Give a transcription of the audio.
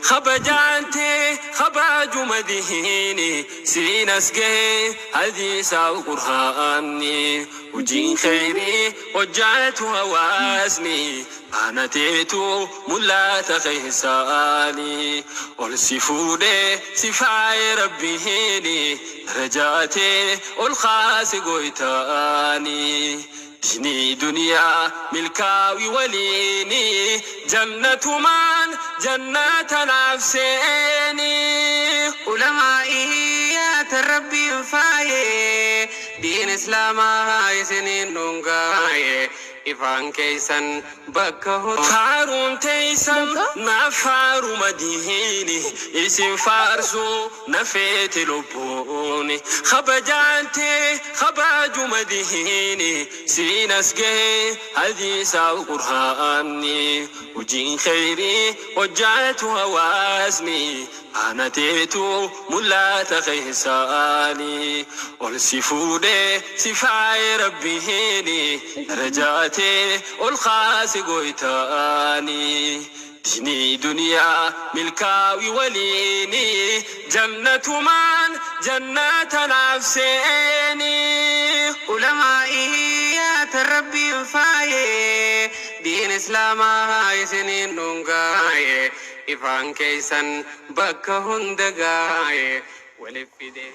Kabajaan tee kabajuma diini siin as gahe hadiisaa qur'aanni. Hojiin kheyrii hojjaatu hawaasni faana teetu mul'ata keessaani. Ol si fuudhee si faaye rabbiini darajaa tee ol kaase goytaani. Diinii duniyaa milkaawi waliini jannatumaan jannata naaf seeni. Ulamaa'ii yaa rabbiin faaye, diin islaamaa isiniin dhungaaye, ifaan keeysan bakka Faaruun teeysan naaf faaruma diini isin faarsuu na feete lubbuuni. Kabajaan tee kabajuma diini siin as gahe hadiisaa qur'aanni. Hojiin kheyrii hojjaatu hawaasni faana teetu mul'ata keessaani. Ol si fuudhee si faaye rabbiini darajaa tee ol kaase goytaani. Diinii duniyaa milkaawi waliini jannatumaan jannata naaf seeni. Ulamaa'ii yaa rabbiin faaye, diin islaamaa isiniin dhungaaye, ifaan keeysan bakka hunda gaaye walif fidee.